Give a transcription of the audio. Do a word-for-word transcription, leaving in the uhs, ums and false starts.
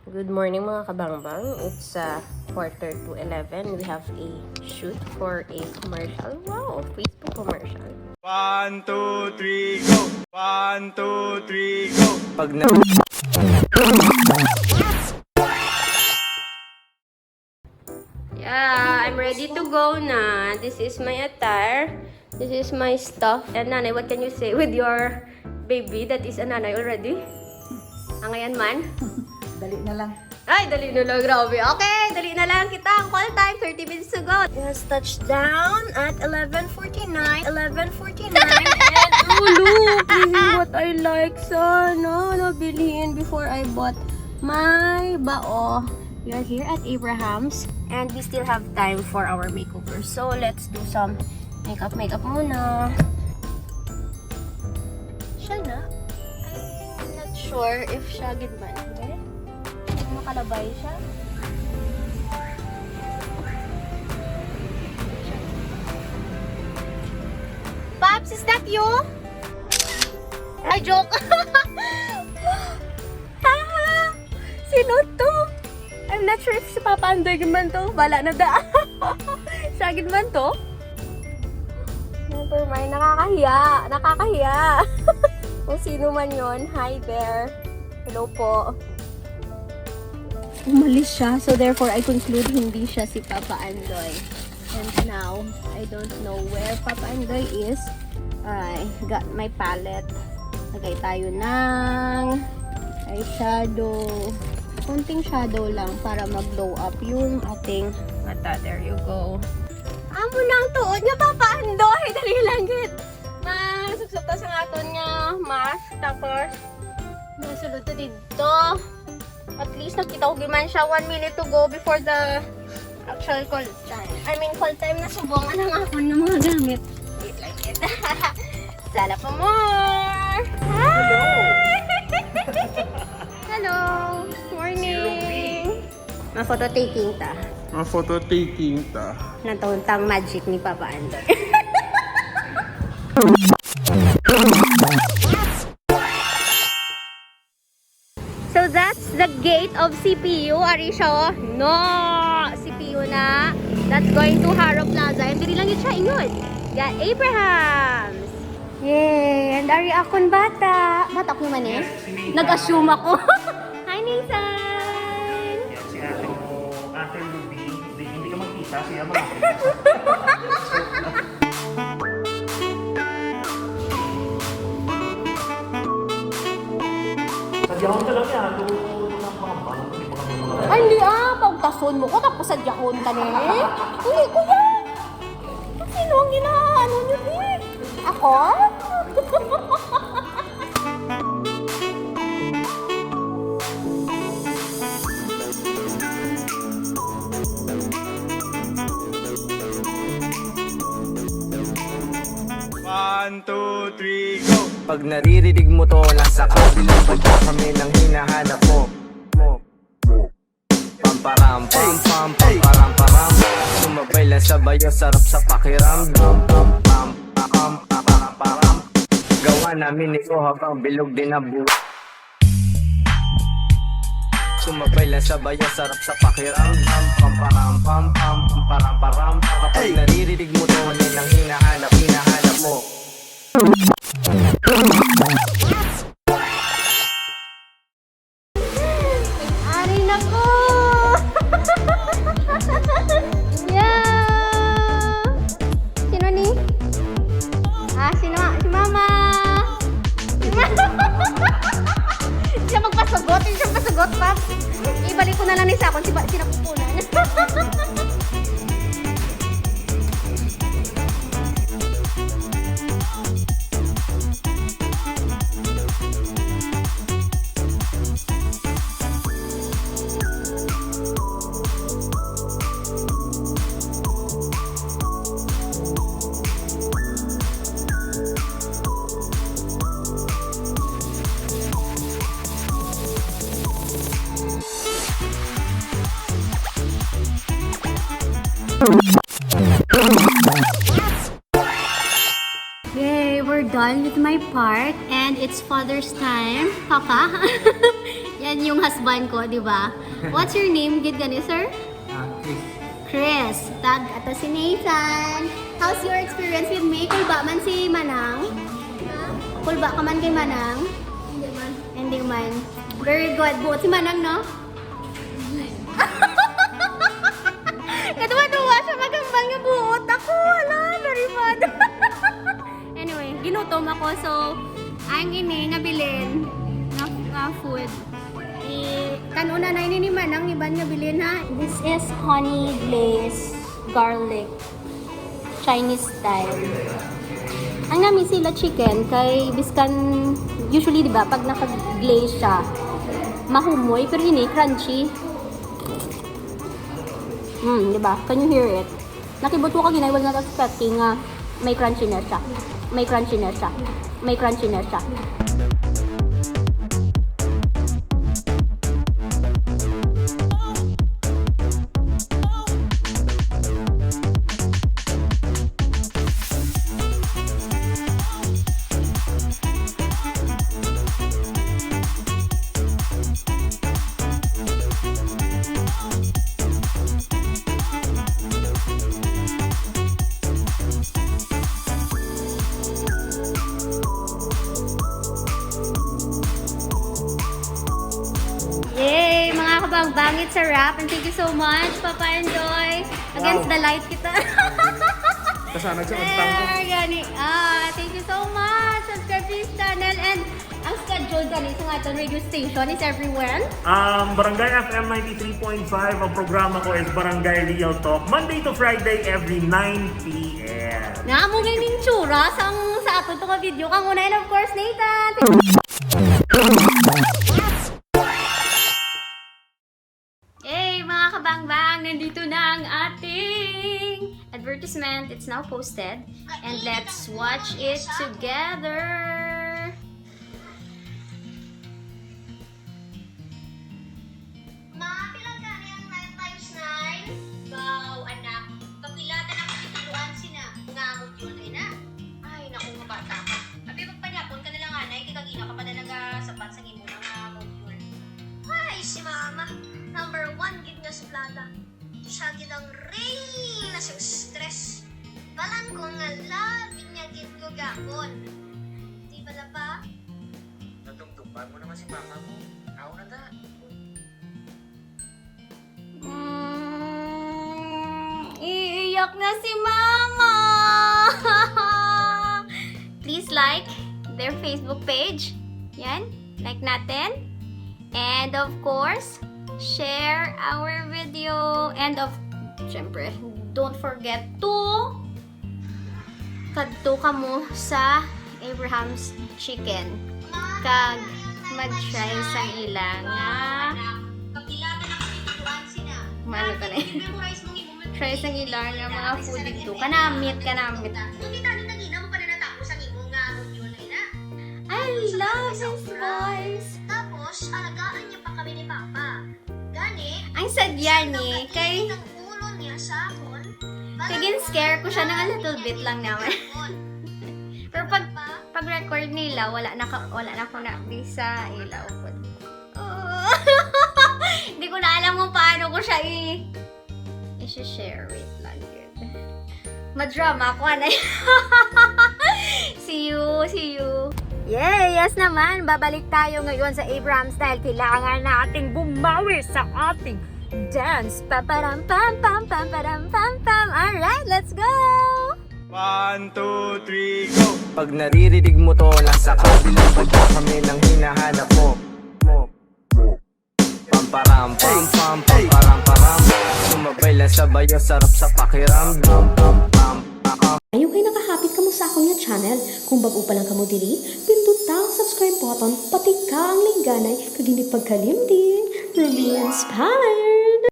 Good morning, mga kabangbang. It's uh, quarter to eleven. We have a shoot for a commercial. Wow, Facebook commercial. One, two, three, go! One, two, three, go! Pag na Yeah, I'm ready to go na. This is my attire. This is my stuff. And nanay, what can you say with your baby that is a nanay already? Ang ayan man? Dali na lang. Ay, dali na lang, grabe. Okay, dali na lang kita. Ang call time, thirty minutes to go. Just touched down at eleven forty-nine. eleven forty-nine. And, oh, look! This is what I like. Sana nabilihin before I bought my bao. We are here at Abraham's. And we still have time for our makeover. So, let's do some makeup, makeup muna. Siya na. I'm not sure if siya gid man. Okay? Makalabay siya. Pops, is that you? Ay, joke! Haha! Sino to? I'm not sure if si Papa Andoy gid man to. Bala na da. Siya gid man to. Never mind. Nakakahiya. Nakakahiya. Kung sino man yon, hi there. Hello po. Umalis siya. So therefore, I conclude hindi siya si Papa Andoy. And now, I don't know where Papa Andoy is. I got my palette. Lagay tayo ng eyeshadow. Konting shadow lang para mag-glow up yung ating mata. There you go. Amo na ang tuod nga, Papa Andoy. Dali lang gid. Masubsob ta sa aton nga mask. Tapos, masulod ta dito. At least nakita ko gid man siya one minute to go before the actual call time. I mean, call time na subong. Ano nga ako ng mga gamit? Wait lang yun. Sana pa more! Hi! Hello! Morning! Ma-photo taking ta. Ma-photo taking ta. Nataon tang magic ni Papa Andoy. So that's the gate of C P U. Ari siya, oh. No! C P U na. That's going to Haro Plaza. And dili lang yun siya, ingon. Yeah, Abrahams. Yay! And ari akon bata. Bata ko man eh. Nag-assume ako. Hi, Nathan! Yan, si Ate mo, Ate Ruby, hindi, hindi ka magkita, siya magkita. Sadyahon ka lang yan, ito, ito lang pangambang, hindi pa kami mga Ay, hindi ah. Pagkason mo ko, tapos sadyahon ka na eh. Hindi ko yan. Sino ang inaano niyo, eh? Ako? One, two, three, go! Pag naririnig mo to, nasa kabilang banda kami ng hinahanap mo. Mo. Pamparam, pam, pam, pamparam, param. Sumabay lang sa bayo, sarap sa pakiramdam. Pam, pam, pam, pam, pamparam, param. Gawa namin ito habang bilog din ang buhay. Sumabay lang sa bayo, sarap sa pakiramdam. Pamparam, pam, pam, pamparam, param. Kapag naririnig mo to, yun ang hinahanap, hinahanap mo. Ari na ko! Yeah! Sino ni? Ah, si, ma si Mama! Si Ma- Siya magpasugot, siya magpasugot, Paps. Ibalik ko na lang ni sa akon, si, ba- si napupunan. On with my part, and it's Father's time. Papa, yan yung husband ko, di ba? What's your name, gid gani, sir? Ah, Chris. Chris. Tag, ato si Nathan. How's your experience with me? Kulba man si Manang? Kulba ka man kay Manang? Hindi man. Hindi man. Very good. Buot si Manang, no? Kaduwa-duwa siya maghambal nga buot. Ako, hala, very bad. Anyway, ginutom ako. So, ang ini nga bilin nga, nga food. I, kanuna na ini ni Manang iban nga bilin, ha? This is honey glazed garlic. Chinese style. Ang nami sila chicken kay biskan usually, di ba, pag naka-glaze siya, mahumoy, pero ini crunchy. Mm, di ba? Can you hear it? Nakibot ko kag hinay, wala na expecting nga may crunchiness siya. May crunchiness siya. May crunchiness siya. Yay! Mga kabangbang, it's a wrap. And thank you so much, Papa Enjoy. Against Wow. the light kita. Kasanag sa untang ko. There, gani. Ah, thank you so much. Subscribe to his channel. And ang schedule gani sa aton radio station is everywhere. Um, Barangay F M ninety-three point five. Ang programa ko is Barangay Real Talk. Monday to Friday, every nine p.m. Nga mo gani ning tsura sang sa aton to nga video kang una. And of course, Nathan. Hey, mga kabangbang! Nandito na ang ating advertisement. It's now posted. And let's watch it together. Ma, pila gani ang nine times nine? Wow, anak. Kapila ta na ko gitudloan sina? Nga module na ina. Ay, naku, nga bata ka. Abi, magpanyapon ka na lang, anay, kay kagina ka pa na nagasabat sang imo na nga module. Ay, si mama. Number one gid nga suplada. Siya gid ang reyna sa stress. Balan ko nga love niya gid ko gapon. Di bala, Pa? Natungtupan mo naman si mama mo. Aw na ta. Mm, iiyak na si Mama. Please like their Facebook page. Yan. Like natin. And of course, share our video. And of, syempre, don't forget to kadto kamo sa Abraham's Chicken kag mag-try sang ila nga, mano ka na, try sang ila nga mga food dito. Kanamit, kanamit. I love his voice. Tapos, alagaan niya pa kami ni Papa. Gani, ang sadya ni kay ang ulo niya sa akon. Kay gin-scare ko siya ng a little bit lang naman. Pero pag, pag record nila, wala na ka, wala na ko na di sa ilaw ko. Oh. Hindi ko na alam kung paano ko siya i-, i-share. Wait lang, good. Madrama ako, anay. See you, see you. Yay! Yes naman! Babalik tayo ngayon sa Abrams dahil kailangan nating bumawi sa ating dance. Paparam pam pam, paparam pam pam. Alright, let's go! One, two, three, go! Pag naririnig mo to, nasa kabilang banda kami ng hinahanap mo. Mo. Pamparam, pam, pam, pamparam, param. Sumabay lang sa bayo, sarap sa pakiramdam. Pam, pam, pam. Ayaw kay nakahapit kamo sa akon nga channel. Kung bag-o pa lang kamo diri, pinduta ang subscribe button, patika ang lingganay, kag hindi pagkalimti, Ruby Inspired!